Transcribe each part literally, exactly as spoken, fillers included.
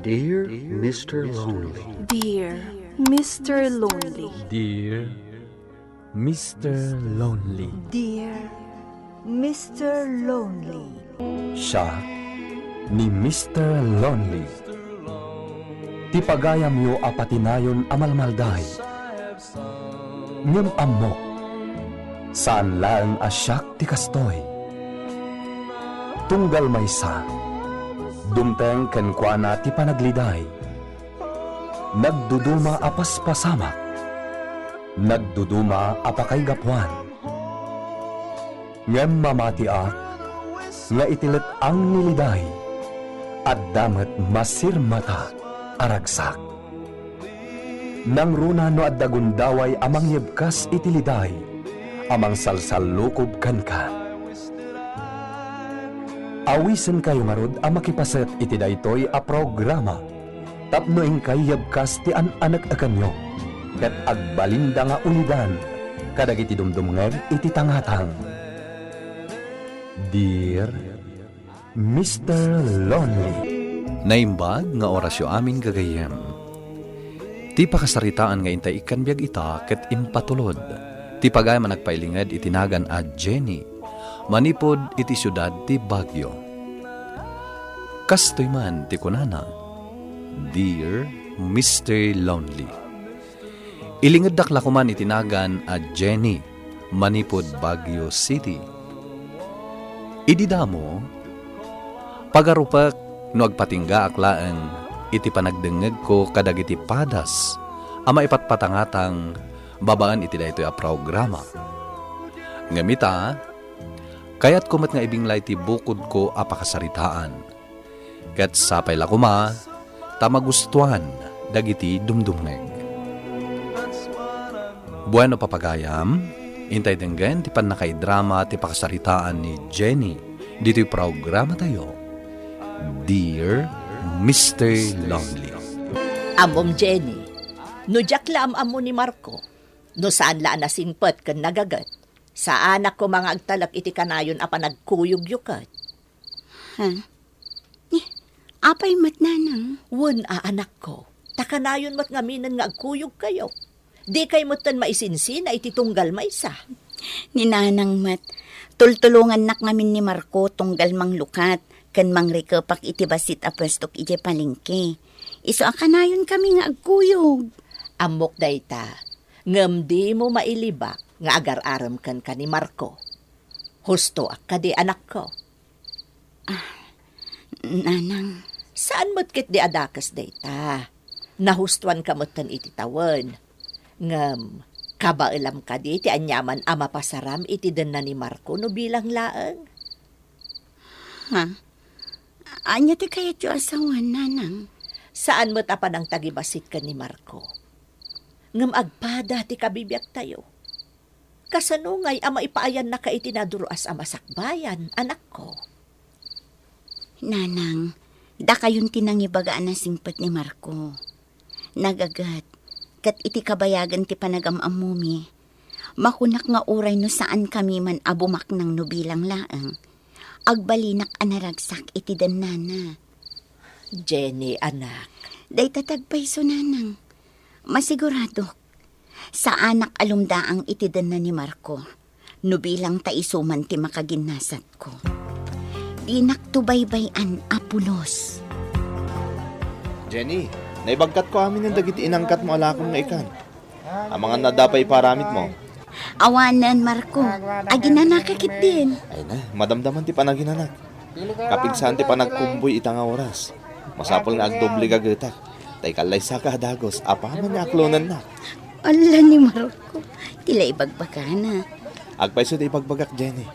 Dear Mister Lonely. Dear Mister Lonely. Dear Mister Lonely. Dear Mister Lonely. Siak ni Mister Lonely. Ti pagayamyo a patinayon a malmalday. Ngem ammok, saan laeng a siak ti kastoy. Tunggal maysa, dumteng kenkuana ti panagliday. Nagduduma a paspasamak, nagduduma a pakaigapuan. Ngem mamatiak nga iti let-ang ni liday, adda met masirmata a ragsak. Nangruna no adda gundaway a mangyebkas iti liday a mangsalsallukob kenka. Awisenkayo ngarud a makipaset iti daytoy a programa tapno inkay yebkas ti an-aneknekanyo ket agbalinda nga ulidan kadagiti dumdumngeg iti tangatang. Dear Mister Lonely. Naimbag nga orasyo amin, gagayyem. Ti pakasaritaan nga intay ikkan biag ita ket impatulod ti pagayam a nagpailinged iti nagan a Jenny manipud iti siudad ti Baguio. Kastoy man ti kunana, "Dear Mister Lonely." Ilingeddak la koman iti nagan a Jenny manipud Baguio City. Idi damo, pagarupek no agpatinggaak laeng iti panagdengngegko kadagiti padas a maipatpatangatang babaen iti daytoy a programa. Ngem ita, kayatko met nga ibinglay ti bukodko a pakasaritaan. Ket sapay la koma ta magustuan dagiti dumdumngeg. Bueno, papagayam, intay denggen ti pannakaidrama ti pakasaritaan ni Jenny ditoy programatayo, Dear Mister Lonely. Ammom, Jenny, no diak la am-ammo ni Marco, no saan la a nasingpet ken nagaget, saanak koma nga agtalek iti kanayon a panagkuyogyo ket. Ha? Eh, apay met, nanang? Wen a, anakko, ta kanayon met ngaminen nga agkuyogkayo. Dikay metten maisinsina iti tunggal maysa. Ni nanang met, tultulongannak ngamin ni Marco tunggal manglukat ken mangrikepak iti bassit a puestok idiay palengke. Isu a kanayonkami nga agkuyog. Ammok dayta, ngem dimo mailibak nga agar-arem kenka ni Marco. Hustoak kadi, anakko? Ah, nanang. Saan met ketdi a dakes dayta. Nahustoanka metten iti tawen. Ngem, kabaelam kadi ti aniaman a mapasaram iti denna ni Marco no bilang laeng? Ha? Ania ti kayatyo a sawen, nanang? Saan met a panangtagibassit ken ni Marco. Ngem agpada ti kabibiagtayo. Kasano ngay a maipaayannaka iti nadur-as a masakbayan, anakko? Nanang, dakayon ti nangibaga a nasingpet ni Marco. Nagaget, ket iti kabayagen ti panagam-ammomi, makunak nga uray no saankami man a bumaknang no bilang laeng, agbalinak a naragsak iti dennana. Jenny, anak. Dayta ti agpayso, nanang. Masiguradok, saanak a lumdaang iti denna ni Marco no bilang ta isu man ti makaginnasatko. Dinakto baybay-an a pulos. Jenny, naibagkatko aminen dagiti inangkatmo a lakom nga ikan. Amangan na adda pay iparamitmo. Awanen, Marco. Aginanaka ketdin. Ay na, madamdaman ti panaginanak. Kapigsaan ti panagkumbuy ita nga oras. Masapul nga agdoble gagetak. Ta ikan la issaka a dagus, apaman nga aklonennak. Ala ni Marco, ti la ibagbagana. Agpayso ti ibagbagak, Jenny.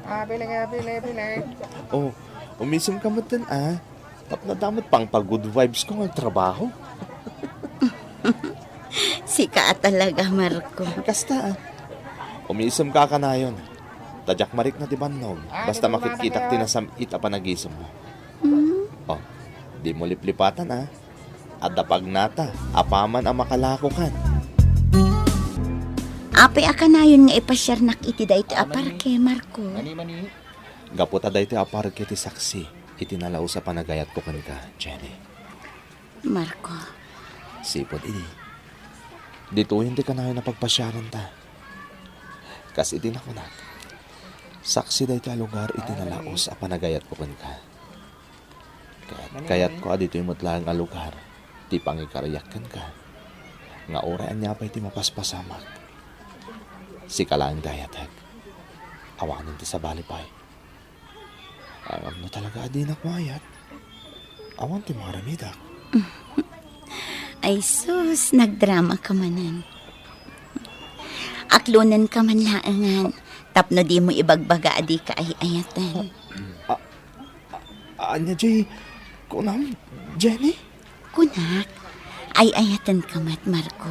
Ah, bili ka, bili, bili. Oh, umisemka metten, ah. Tapno adda met pangpa-good vibes ko nga agtrabaho. Sika a talaga, Marco. Kasta, ah. Umisemka a kanayon. Ta diak marikna ti bannog, basta makitkitak ti nasam-it a panagisemmo. Hmm? Oh, dimo liplipatan, ah. Adda pagnata, apaman a makalakokan. Apay a kanayon nga ipasiarnak iti daytoy a parke, Marco? Gapu ta daytoy a parke ti saksi iti nalaus a panagayatko kenka, Jenny. Marco. Sipud idi, ditoyen ti kanayon a pagpasiaranta. Kas iti nakunak, saksi daytoy a lugar iti nalaus a panagayatko kenka. Ket kayatko a ditoy met laeng a lugar ti pangikariak kenka, nga uray ania pay ti mapaspasamak, sika laeng ti ayatek. Awanen ti sabali pay. Ngem no talaga a dinak maayat, awan ti maaramidak. Ay sus, nagdrama ka manen. Aklonenka man laengan, tapno dimo ibagbaga a dika ay-ayaten. A-, a-, ania jay kunam, Jenny? Kunak, ay-ayatenka met, Marco.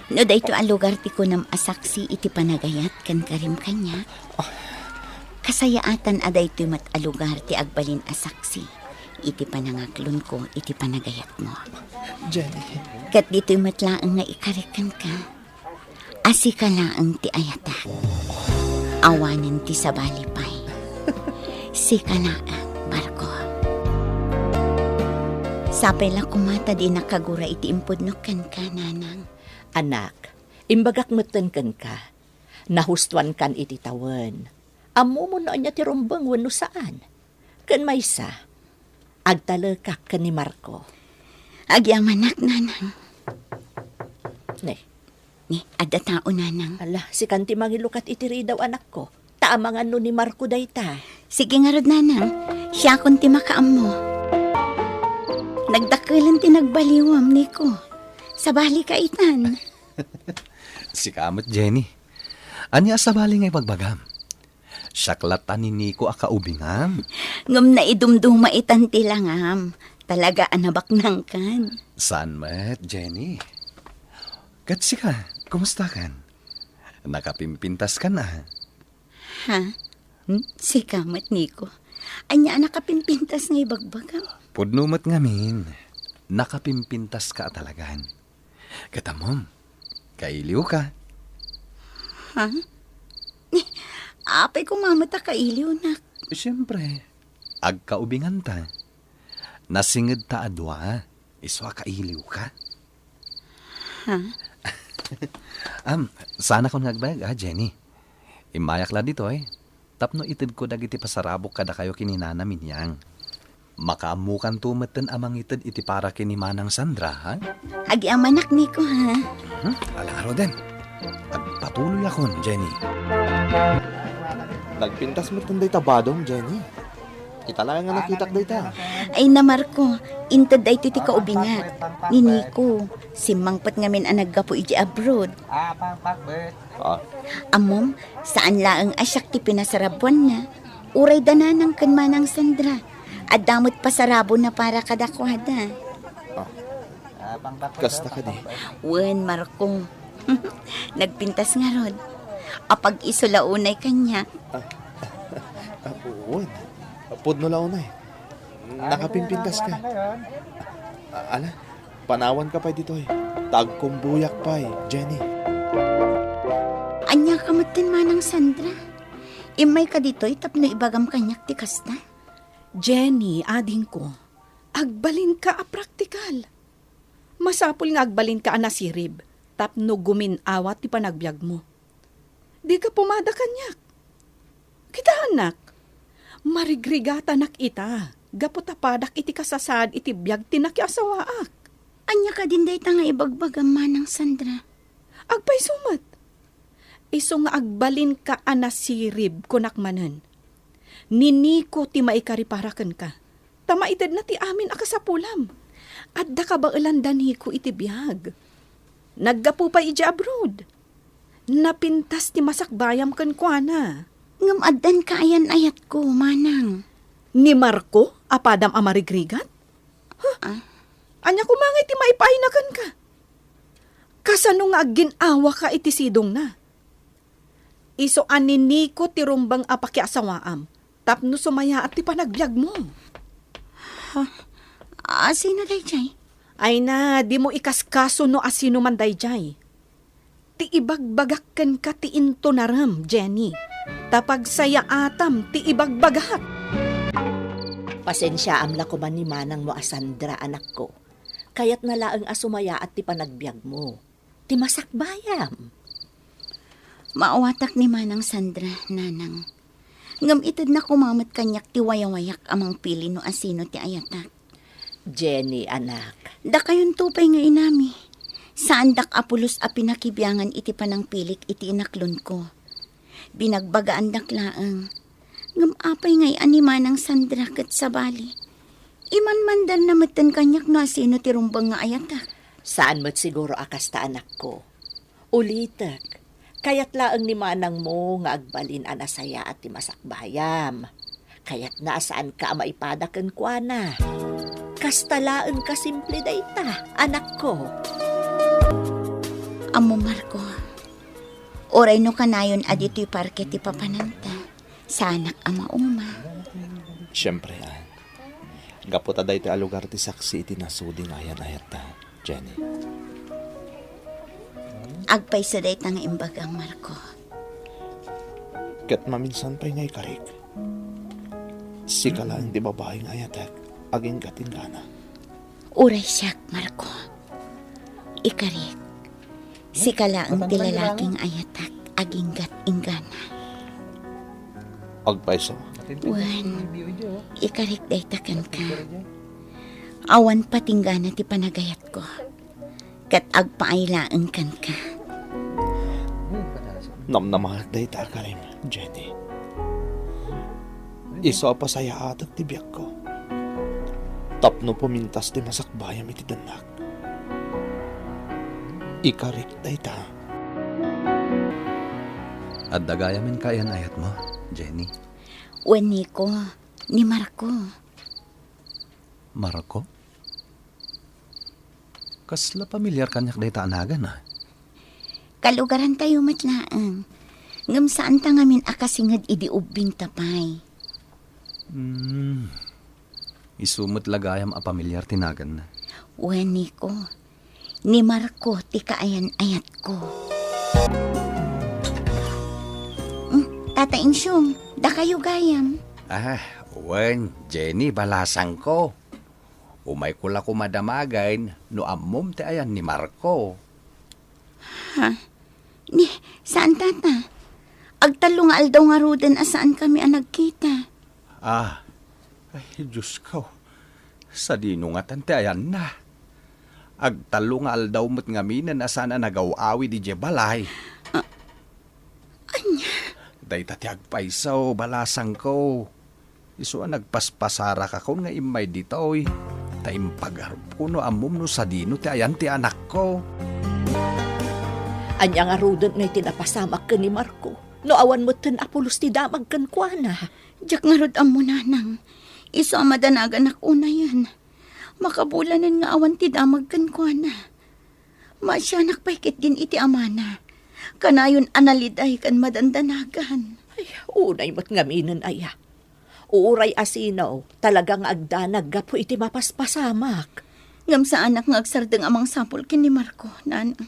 No daytoy a lugar ti kunam a saksi iti panagayat ken karim kaniak, kasayaatan a daytoy met a lugar ti agbalin a saksi iti panangaklonko iti panagayatmo. Jenny. Ket ditoy met laeng nga ikarik kenka a sika laeng ti ayatek. Awanen ti sabali pay. Sika laeng, Marco. Sapay la koma ta dinak kagura iti impudnok kenka, nanang. Anak, imbagak metten kenka, nahustoankan iti tawen. Ammom no ania ti rumbeng wenno saan. Ken maysa, agtalekak ken ni Marco. Agyamanak, nanang. Ne. Ne, adda tao, nanang. Ala, sikan ti mangilukat iti ridaw, anakko. Ta amangan no ni Marco dayta. Sige ngarud, nanang. Siakon ti makaammo. Nagdakkelen ti nagbaliwam, Nico. Sabali ka itan. Sika met, Jenny. Ania a sabali nga ibagbagam? Siak latta ni Nico a kaubingam. Ngem naidumduma itan ti langam. Talaga a nabaknangkan. Saan met, Jenny? Ket sika, kumustakan? Nakapimpintaskan a? Ha? Hmm? Sika met, Nico. Ania a nakapimpintas nga ibagbagam? Pudno met ngamin, nakapimpintaska a talagan. Ket ammom, kailiwka. Ha? Apay koma met a kailiwnak? Siempre, agkaubinganta. Nasingedta a dua, isu a kailiwka. Ha? Am, saanakon nga agbayag a, Jenny. Immayak la ditoy, tapno itedko dagiti pasarabok kadakayo ken ni Nana Minyang. Makaammokanto metten a mangited iti para ken ni Manang Sandra, ha? Agyamanak, Nico, ha? Mhm. Ala ngaruden. Agpatuloyakon, Jenny. Nagpintas metten dayta badom, Jenny. Ita laeng nga nakitak dayta. Ay na, Marco, inted daytoy ti kaubingak, ni Nico. Simmangpet ngamin a naggapu idiay abroad. Ah. Ammom, saan laeng a siak ti pinasarabuanna. Uray da Nanang ken Manang Sandra. Adda met pasarabona para kadakuada. Ah. Kasta kadi? Wen, Marco. Nagpintas ngarud. Apag-isu la unay kaniak. Ah, ah, wen. Pudno la unay. Nakapimpintaska. Ah, ala, panawanka pay ditoy. Ta agkumbuyak pay, Jenny. Ania ka metten, Manang Sandra? Immayka ditoy tapno ibagam kaniak ti kasta? Jenny, adingko, agbalinka a praktikal. Masapul nga agbalinka a nasirib tapno gumin-awa ti panagbiagmo. Dika pumada kaniak. Kitaanak, marigrigatanak ita gapu ta padak iti kasasaad iti biag ti nakiasawaak. Ania kadin dayta nga ibagbagam, Manang Sandra? Agpayso met. Isu nga agbalinka a nasirib, kunak manen. Ni Nico ti maikari para kenka. Ta maitedna ti amin a kasapulam. Adda kabaelan da Nico iti biag. Naggapu pay idiay abroad. Napintas ti masakbayam kenkuana. Ngem addan kaayan-ayatko, Manang. Ni Marco a padam a marigrigat? Huh? Ah. Ania koma ngay ti maipaayna kenka? Kasano nga aggin-awaka iti sidongna? Isu a ni Nico ti rumbeng a pakiasawaam tapno sumayaat ti panagbiagmo. Ha? Asino daydiay? Ay na, dimo ikaskaso no asino man daydiay. Ti ibagbagak kenka ti intonarem, Jenny. Ta pagsayaatam ti ibagbagak. Pasensiaam la koma ni manangmo a Sandra, anakko. Kayatna laeng a sumayaat ti panagbiagmo. Ti masakbayam. Maawatak ni Manang Sandra, Nanang. Ngem itedna koma met kaniak ti wayawayak a mangpili no asino ti ayatak. Jenny, anak. Dakayonto pay nga inami. Saandak a pulos a pinakibiangan iti panangpilik iti inaklonko. Binagbagaandak laeng. Ngem apay ngay a ni Manang Sandra ket sabali? Imanmandanna metten kaniak no asino ti rumbeng nga ayatak. Saan met siguro a kasta, anakko. Ulitek, kayat laeng ni manangmo nga agbalin a nasayaat ti masakbayam. Kayatna a saanka a maipada kenkuana. Kasta laeng kasimple dayta, anakko. Ammo, Marco, uray no kanayon a ditoy parke ti papananta, saanak a mauma. Siempre, a. Gapu ta daytoy a lugar ti saksi iti nasudi nga ayan-ayatta, Jenny. Agpayso dayta nga imbagam, Marco. Ket maminsan pay nga ikarik. Sika laeng ti babai nga ayatek, agingga-inggana. Uray siak, Marco. Ikarik. Sika laeng ti lalaki nga ayatak, agingga-inggana. Agpayso? Wen, ikarik dayta kenka. Awan patinggana ti panagayatko. Ket agpaay laeng kenka. Namnamaek dayta a karim, Jenny. Isu a pasayaatek ti biagko. Tapno pumintas ti masakbayam iti dennak. Ikarik dayta. Adda gayamen kayan ayatmo, Jenny? Wen, Nico, ni Marco. Marco? Kasla pamilyar kaniak dayta a nagan, a? Kalugarantayo met laeng. Ngem saanta ngamin a kasinged idi ubbingta pay. Hmm. Isu met la gayam a pamilyar ti naganna. Wen, Nico. Ni Marco ti kaayan-ayatko. Hmm, Tata Insyong, dakayo gayam. Ah, wen, Jenny, balasangko. Umayko la koma damagen no ammom ti ayan ni Marco. Ha? Ni, saan, Tata? Agtallo nga aldaw ngaruden a saankami a nagkita. Ah, ay, Diosko. Sadino ngatan ti ayanna? Agtallo nga aldaw met ngaminen a saan a nagaw-awid idiay balay. Ah, ania? Dayta ti agpayso, balasangko. Isu a nagpaspasarakakon nga immay ditoy, ta impagarupko no ammom no sadino ti ayan ti anakko. Ania ngaruden ngay ti napasamak ken ni Marco, no awan metten a pulos ti damag kenkuana? Diak ngarud ammo, Nanang. Isu a madanaganak unayen. Makabulanen nga awan ti damag kenkuana. Maasianak pay ketdin iti amana. Kanayon a naliday ken madandanagan. Ay, unay met ngaminen aya. Uray asino, talaga nga agdanag gapu iti mapaspasamak. Ngem saanak nga agsardeng a mangsapul ken ni Marco, Nanang.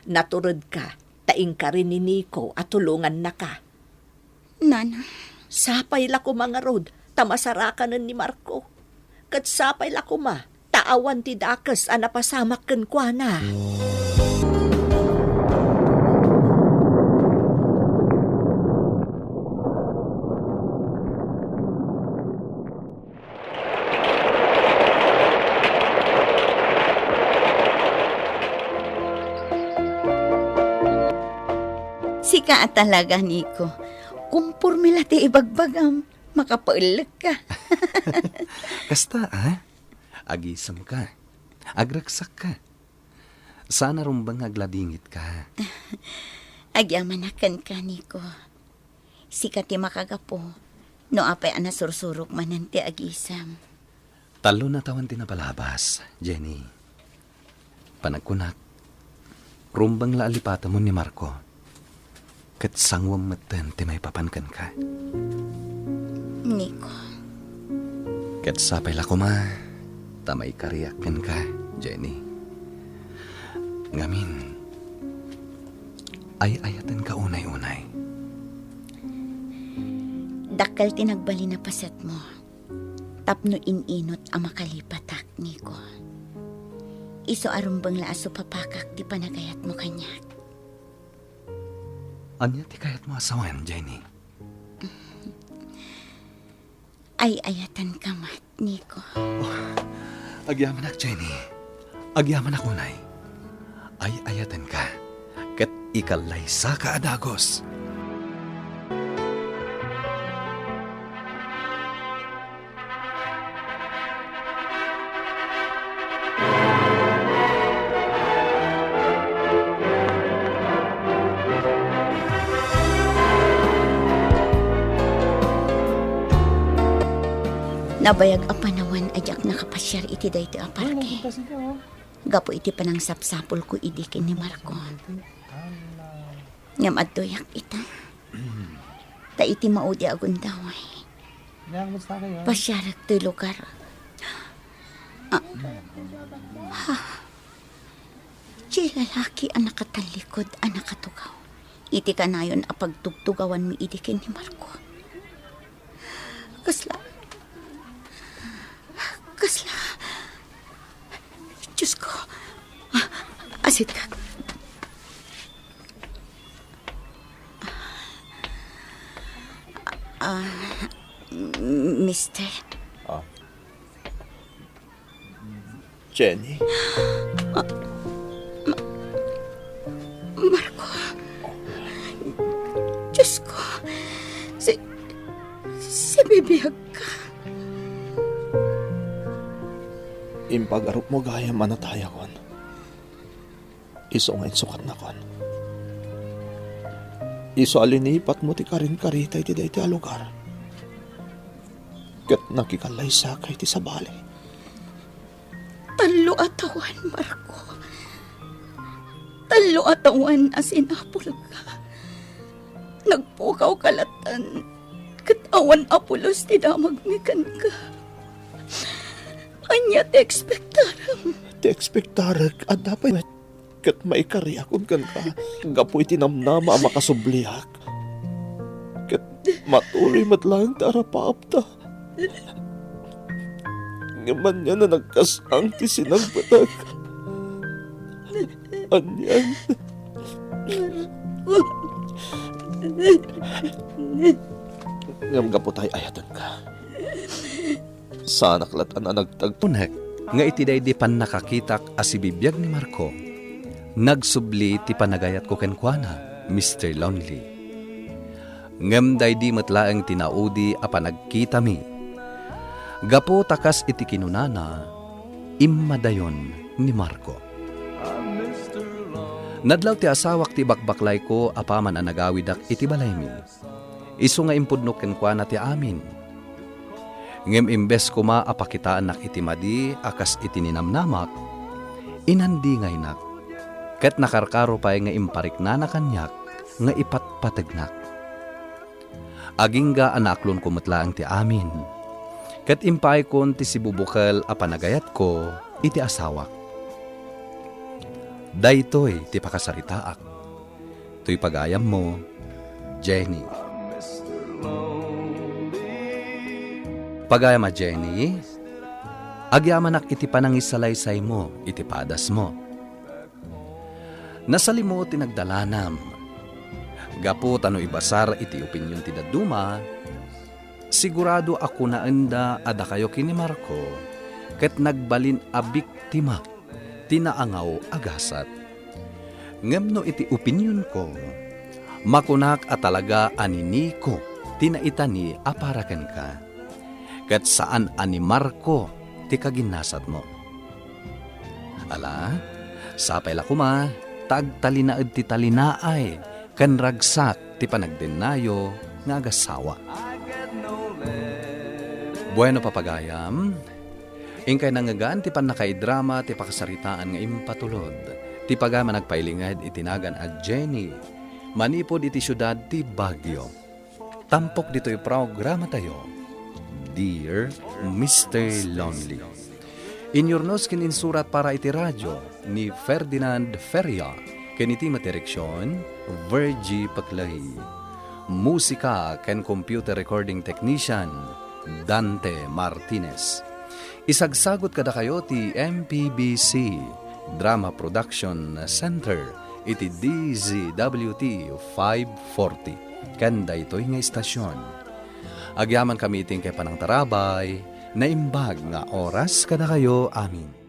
Naturedka, ta inkari ni Nico a tulongannaka. Nana. Sapay la koma ngarud ta masarakanen ni Marco. Ket sapay la koma ta awan ti dakes a napasamak kenkuana. Sika a talaga, Nico. Kumporme la ti ibagbagam. Makapaellek ka. Kasta, a? Agisem ka. Agragsak ka. Saan a rumbeng nga agladingit ka. Agyamanak kenka, Nico. Sika ti makagapu no apay a nasursurok manen ti agisem. Tallo natawan ti napalabas, Jenny. Panagkunak, rumbeng la a lipatemon ni Marco, ket sanguem metten ti maipapan kenka. Nico. Ket sapay la koma ta maikariak kenka, Jenny. Ngamin, ay-ayatenka unay-unay. Dakkel ti nagbalin a pasetmo. Tapno in-inot a makalipatak, Nico. Isu a rumbeng la a supapakak ti panagayatmo kaniak. Ania ti kayatmo a sawen, Jenny? Ay-ayatenka met, Nico. Oh, agyamanak, Jenny. Agyamanak unay. Ay-ayatenka. Ket ikallaysaka a dagus. Nabayag a panawen a diak nakapasiar iti daytoy a parke. Gapu iti panangsapsapulko idi ken ni Marco. Ngem adtoyak ita. Ta iti maudi a gundaway, pasiarek toy lugar. Ah. Ha. Diay lalaki a nakatallikud a nakatugaw iti kanayon a pagtugtugawanmi idi ken ni Marco. Kasla, kasla, Diyos ko, ah, asidkak. Ah, mister. Ah. Jenny? Ah, Ma-, Marco. Diyos ko. Si, sibibiag ka. Impagarupmo gayam a natayakon. Isu nga insukatnakon. Isu a linipatmo ti karinkarita iti daytoy a lugar. Ket nakikallaysaka iti sabali. Tallo a tawen, Marco. Tallo a tawen a sinapulka. Nagpukawka latta, ket awan a pulos ti damagmi kenka. Ania ti ekspektarem? Ti ekspektarek, adda pay met ket maikariakon kenka gapu iti namnama a makasubliak. Ket matuloy met laeng ti arapaapta. Ngem ania a nagkas-ang ti sinangpetek? Anian? Ngem gapu ta ay-ayatenka, saanak latta a nagtagpunek nga iti daydi pannakakitak a sibibiag ni Marco, nagsubli ti panagayatko kenkuana, Mister Lonely. Ngem daydi met laeng ti naudi a panagkitami. Gapu ta kas iti kinunana, immadayon ni Marco. Nadlaw ti asawak ti ibakbaklayko apaman a nagawidak iti balaymi. Isu nga impudno kenkuana ti amin. Ngem imbes koma a pakitaennak iti madi a kas iti ninamnamak, inandingaynak, ket nakarkaro pay nga impariknana kaniak nga ipatpategnak. Agingga a naaklonko met laeng ti amin, ket impaaykon ti sibubukel a panagayatko iti asawak. Daytoy ti pakasaritaak. Toy pagayammo, Jenny. Pagayam a Jenny, agyamanak iti panangisalaysaymo iti padasmo. Nasalimo ti nagdalanam. Gapu ta no ibasar iti opinion ti dadduma, sigurado a kunaenda a dakayo ken ni Marco ket nagbalin a biktima ti naangaw a gasat. Ngem no iti opinionko, makunak a talaga a ni Nico ti naitani a para kenka, ket saan a ni Marco ti kaginnasatmo. Ala, sapay la koma ta agtalinaed ti talinaay ken ragsak ti panagdennayo nga agasawa. Bueno, papagayam, inkay nangngegaan ti pannakaidrama ti pakasaritaan nga impatulod ti pagayam a nagpailinged iti nagan a Jenny manipud iti siudad ti Baguio. Tampok ditoy programatayo, Dear Mister Lonely. Inyurnos ken insurat para iti radio ni Ferdinand Feria ken iti met direksion, Virgie Paclay. Musika ken computer recording technician, Dante Martinez. Isagsagot kadakayo ti M P B C Drama Production Center iti D Z W T five forty ken daytoy nga istasyon. Agyamankami iti inkay panangtarabay, naimbag nga oras kadakayo amin.